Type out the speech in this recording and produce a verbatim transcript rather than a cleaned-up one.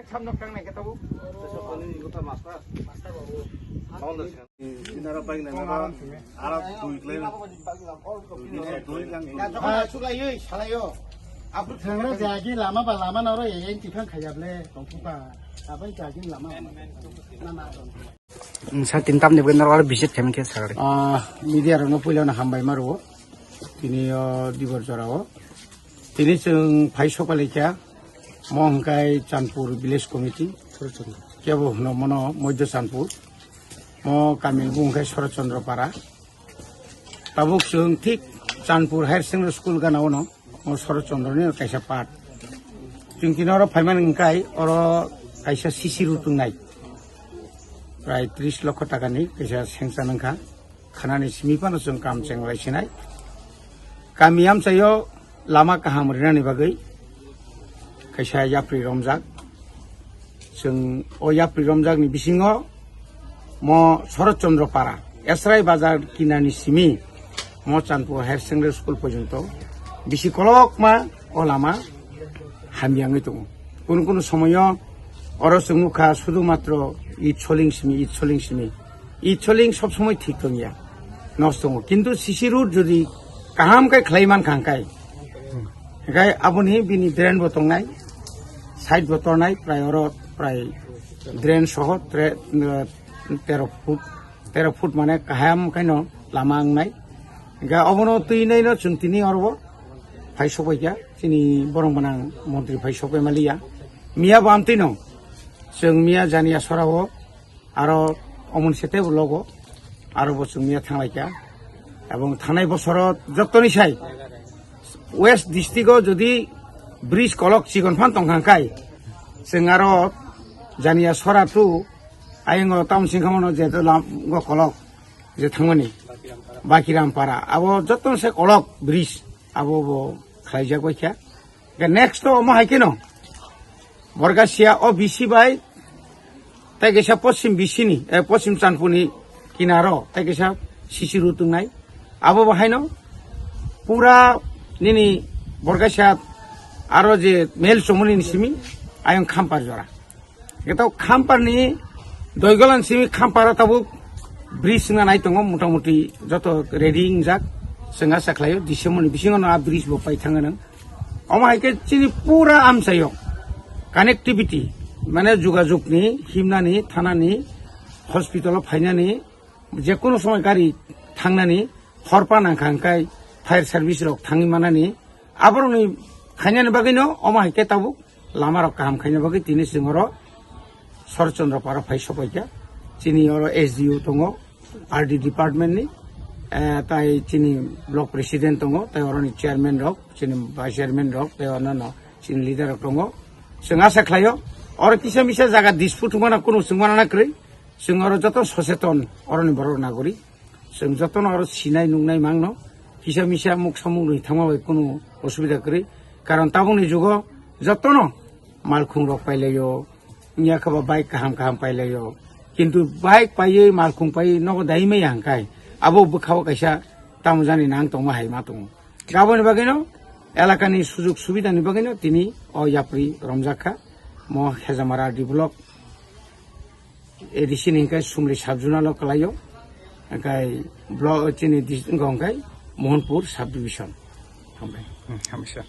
Samno kang nai kata bu. Inara pai na nara ara dui klai na. Dui ni sa dui kang. Jagna jagi lama ba lama naro yang tiphang khayable tongkhuka. Abai jagi lama. Na na. Sa tin tam ni bwkha naro visit khaimani khe sagari. Ah, media rokno puila na hambai maro. Tini o dibor jora o. Tini chwng phai sokpalaikha, mo hwnkhe Chanpur Village Committee, kebo hwno mono Moidya Chanpur, mo kami bo hwnkhe Shorot Chandra Para. Tabuk chwng thik Chanpur Higher Secondary School gana ono, mo Shorot Chandra ni kaisa part. Chwng tini oro phaimani hwnkhe oro kaisa C C road wngnai, prai tris lokho taka ni kaisa sanction wngkha. Khanani simi phano chwng kam chenglai sinai. Kami amchaio lama kaham rinani bagwi kaisa yapri romjak. Chwng o yapri romjakni bisingo mo Shorot Chandra Para, Esrai Bazar kinani simi mo Chanpur Higher Secondary School porjonto bisi kolokma o lama hamyangwi tongo. Kunu kunu somoyo oro chwng nukha sudu matro it soling simi, it soling simi. It soling sob somoi thik tongya, nosto tongo. Kintu C C road jodi kaham khe khlai mankha hwnkhe, hwnkhe aboni bini drain bo tongnai, side bo tornai, prai oro prai drain soho tre-, eh, tero foot, tero foot mane kaham khaino lama wngnai. Hwnkhe obono twi naino chwng tini oro phai sokbaikha, chini borong gwnang montri phai sokbai maliya. Miya bo amtwino chwng miya Janiya Sorao aro omon sete bo logo, aro bo chwng miya thanglaikha. Ebong thanai bosoro jottoni sai West district o jodi bridge kolok chikon phan tongkha hwnkhe, chwng aro Janiya Sora tu ayang o town singkha mano je lam go kolok je thangmani Bakiram Para, abo jottoni sai kolok bridge abo bo khlaijak baikha. Hwnkhe next to omo hai kheno Borgasia o bisi bai tei kaisa poschim bisini, eh, poschim Chanpurni kinaro tei kaisa C C road wngnai. Abo bo haino pura nini Borgasia aro je mel chomoni ni simi ayang Khampar jora. Hwnkhe to Khamparni Doigolan simi Khamparo tabuk bridge wngna nai tongo, motamuti joto ready wngjak. Chwng asa khlaio December ni bisingo no a bridge bo pai thangwi nang. Omo hai khe chini pura amchaio connectivity, mane jogajog ni, himnani, thanani, hospital o phainani, jekunu somoi gari thangnani, hor pa nangkha hwnkhe fire service rok thangwi manani, aborokni khainani bagwino omo hai khe tabuk lama rok kaham khaina bagwi tini chwng oro Shorot Chandra Para phai sokbaikha. Chini oro S D O tongo, R D department ni, eh, tai chini block president tongo, tai oroni chairman rok, chini vice chairman rok, tai orno chini leader rok tongo. Chwng asa khlaio, oro kisa misa jaga dispute wngmano kunu chwngmano na kwrwi, chwng oro joto soseton oroni borok nagori. Chwng jotono oro sinai nuknai mangno, kisa misa muk samung rwi thangma bai kunu osubida kwrwi. Karon tabukni jugo jotono malkhung rok pailaio, wngya khe ba bike kaham kaham pailaio. Kintu bike paiwi malkhung paiwi nogo dai maya hwnkhe abo bwkhao kaisa tamo jani nang tongma hai ma tongo. Aboni bagwino elakani sujug subidani bagwino tini o yapri romjak kha. Mo Hejamara D block A D C ni hwnkhe Sumli sub-zonal o kwlaio, hwnkhe blo-, chini dis-, wngkha hwnkhe Mohanpur sub-division. Hambai. Hmm, hambai sir.